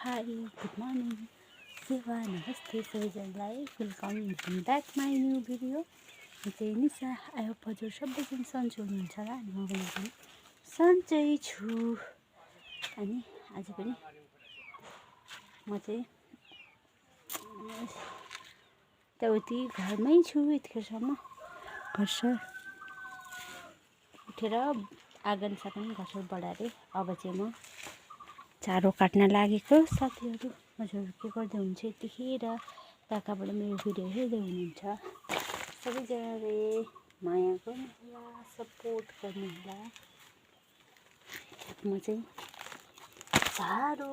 High good morning सेवा नमस्ते सबैजनालाई welcome back my new video. म चाहिँ निशा। आई होप हजुर सबैजना सन्चै हुनुहुन्छ होला अनि म पनि सन्चै छु। अनि आज पनि म चाहिँ त्यहाँउति घरमै छु। यतिखेरसम्म घरसर उठेर आँगन सागन घरसर बढाएर अब चाहिँ म चारो काट्न लागेको। साथीहरू हजुर के गर्दै हुन्छ यतिखेर कहाँबाट मेरो भिडियो हेर्दै हुनुहुन्छ सबैजनाले माया गर्नुहोला, सपोर्ट गर्नुहोला। म चाहिँ चारो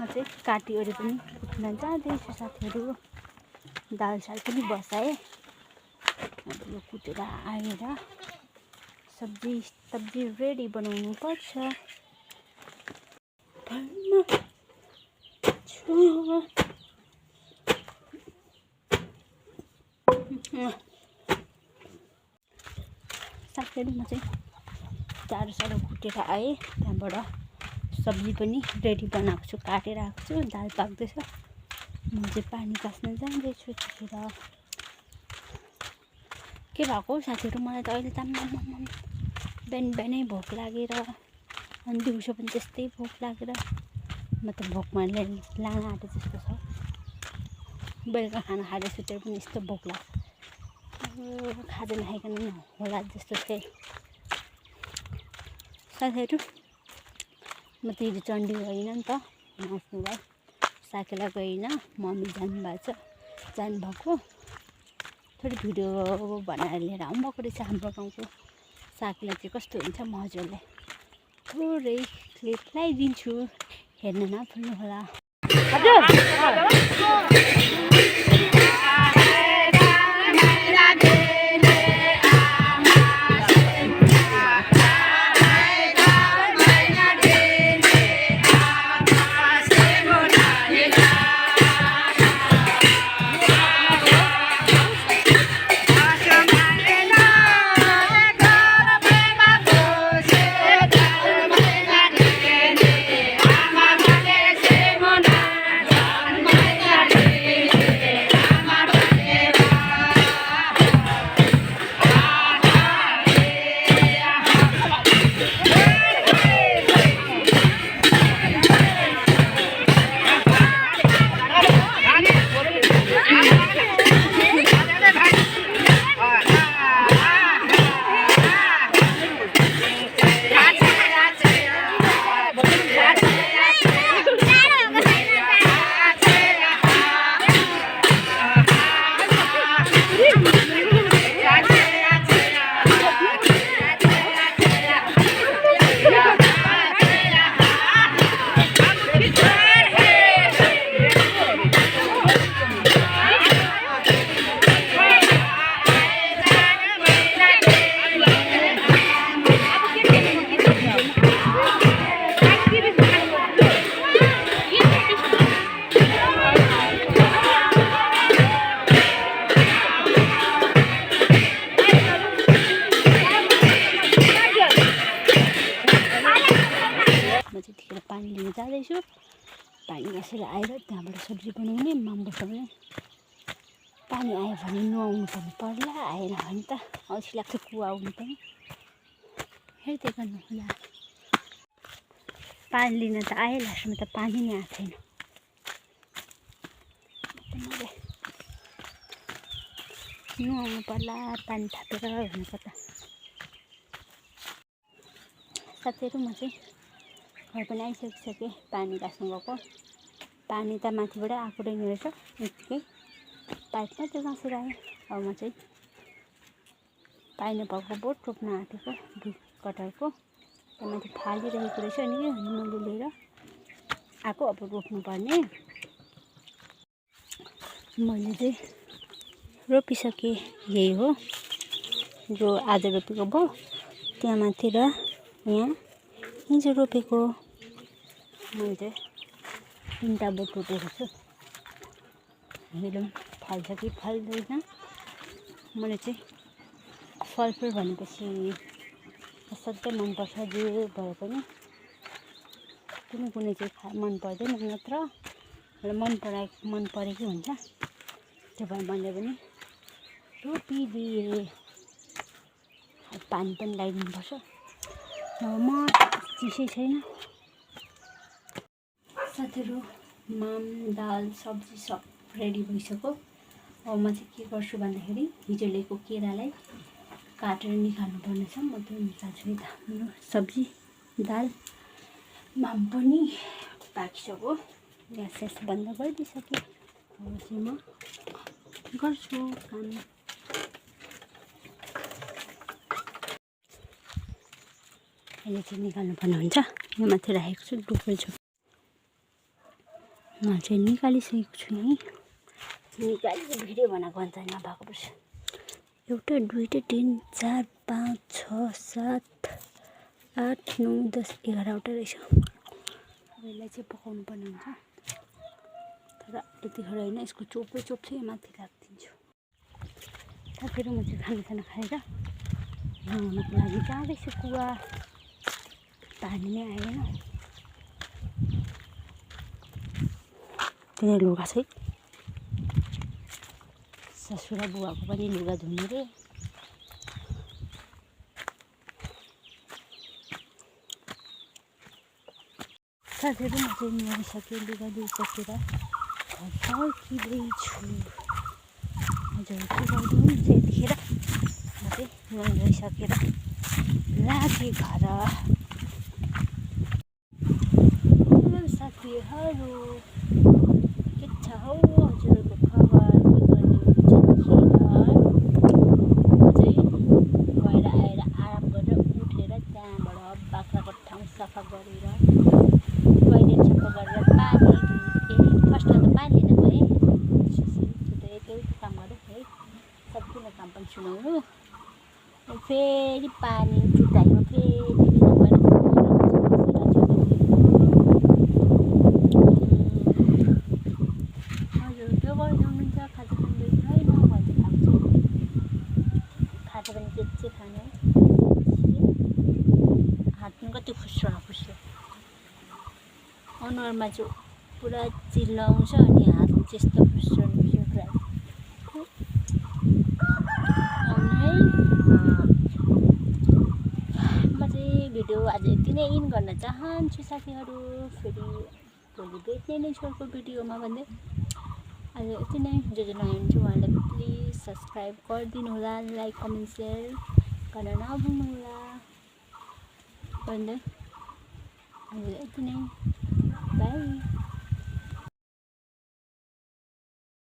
म चाहिँ काटिओरी पनि उठ्न जाँदैछु साथीहरू। दाल साल पनि बसाएँ। अब यो कुटेर आएर सब्जी रेडी बनाउनु पर्छ। साथीहरू म चाहिँ चारो सारो कुटेर आएँ। त्यहाँबाट सब्जी पनि रेडी बनाएको छु, काटेर आएको छु। दाल पाक्दैछ। म चाहिँ पानी कास्न जाँदैछु। त्यतिखेर के भएको साथीहरू, मलाई त अहिले त बिहान बिहानै भोक लागेर अनि दिउँसो पनि त्यस्तै भोक लागेर म त भोकमा लान आँटे जस्तो छ। बेलुका खाना खाँदै सुतेर पनि यस्तो भोक लाग्छ। खाजा नखाइकन होला जस्तो चाहिँ। साथीहरू म त हिजो चण्डी गइनँ नि त नाच्नुलाई, साकेला गइनँ। मम्मी जानुभएको थोरै भिडियो बनाएर लिएर आउनुभएको रहेछ। हाम्रो गाउँको साकेला चाहिँ कस्तो हुन्छ म हजुरलाई थोरै क्लिप लगाइदिन्छु, हेर्न नभुल्नु होला। पानी लिन जाँदैछु। पानी बसेर आएर त्यहाँबाट सब्जी बनाउने, माम बसाउने। पानी आयो भने नुहाउनु पनि पर्ला, आएन भने त अल्छी लाग्छ कुवा आउनु पनि। हेर्दै गर्नु होला। पानी लिन त आएँ, लास्टमा त पानी नै आएको छैन। नुहाउनु पर्ला पानी थापेर भनेको त। साथीहरू म चाहिँ घर पनि आइसकिसकेँ। पानी कास्नु गएको। पानी त माथिबाट आएको रहेन रहेछ, यतिकै पाइपमा त्यो काँसेर आएँ। अब म चाहिँ पाइने भएको बोट रोप्न आँटेको दुई कटरको त्यहाँमाथि फालिरहेको रहेछ। अनि मैले लिएर आएको। अब रोप्नुपर्ने। मैले चाहिँ रोपिसकेँ। यही हो जो आज रोपेको भयो, त्यहाँ माथि र यहाँ हिजो रोपेको। मैले चाहिँ 3टा बोट रोपेको छु। हेरौँ फल्छ कि फल्दैन। मैले चाहिँ फलफुल भनेपछि असाध्यै मनपर्छ, जे भए पनि। कुनै चाहिँ मन पर्दैन, नत्र मन परेकै हुन्छ। त्यो भएर मैले पनि रोपिदिएँ। पानी पनि लगाइदिनुपर्छ, म चिसै छैन। साथीहरू, माम दाल सब्जी सब रेडी भइसक्यो। अब म चाहिँ के गर्छु भन्दाखेरि हिजो ल्याएको केरालाई काटेर निकाल्नु पर्नेछ। म त्यो निकाल्छु नि त। मेरो सब्जी दाल माम पनि पाकिसक्यो। ग्यास बन्द गरिदिइसकेँ। अब चाहिँ म गर्छु काम। अहिले चाहिँ निकाल्नु पर्ने हुन्छ। यो माथि राखेको छु, डुबेछु। म चाहिँ निकालिसकेको छु नि। निकालेर भिडियो बनाएको अन्त नभएको पर्छ। 1 2 3 4 5 6 7 8 9 10 11वटा रहेछ। अब यसलाई चाहिँ पकाउनु पर्ने हुन्छ। तर यतिखेर होइन, यसको चोप चाहिँ माथि राखिदिन्छु। साथीहरू, म चाहिँ खानासाना खाएर नुहाउनुको लागि जाँदैछु कुवा। पानी नै आएन। त्यही लुगा चाहिँ ससुरा बुवाको पनि लुगा धुने रे। साथीहरू, म चाहिँ नुहाइसकेँ, लुगा धुइसकेर फर्किँदैछु। हजुर के गर्नुहुन्छ यतिखेर? म चाहिँ नुहाइसकेर लागेँ घर। हेलो साथीहरू, के छ हौ हजुरहरूको खबर? के गर्ने हुन्छ यतिखेर? म चाहिँ गएर आएर आराम गरेर उठेर त्यहाँबाट बाख्राको ठाउँ सफा गरेर टोइलेट सफा गरेर पानी फर्स्टमा त पानी लिन गएँ। त्यही काम गरेँ है। सबैले काम पनि सुनाउनु। फेरि पानी जुटाइमा फेरि हजुर के गर्दै हुनुहुन्छ? खाजा खाँदै छैन मैले खान्छु। खाजा पनि के चाहिँ खाने? हात पनि कति खुस्रो अनुहारमा चाहिँ पुरा चिल्लाउँछ अनि हात त्यस्तो खुस्रो म चाहिँ भिडियो आज यति नै इन गर्न चाहन्छु साथीहरू। फेरि भोलि भेट्ने नै छु अर्को भिडियोमा भन्दै आज यति नै। जो नयाँ हुनुहुन्छ उहाँलाई प्लिज सब्सक्राइब गरिदिनु होला, लाइक कमेन्ट सेयर गर्न नभुल्नु होला भन्दै आज यति नै। बाई।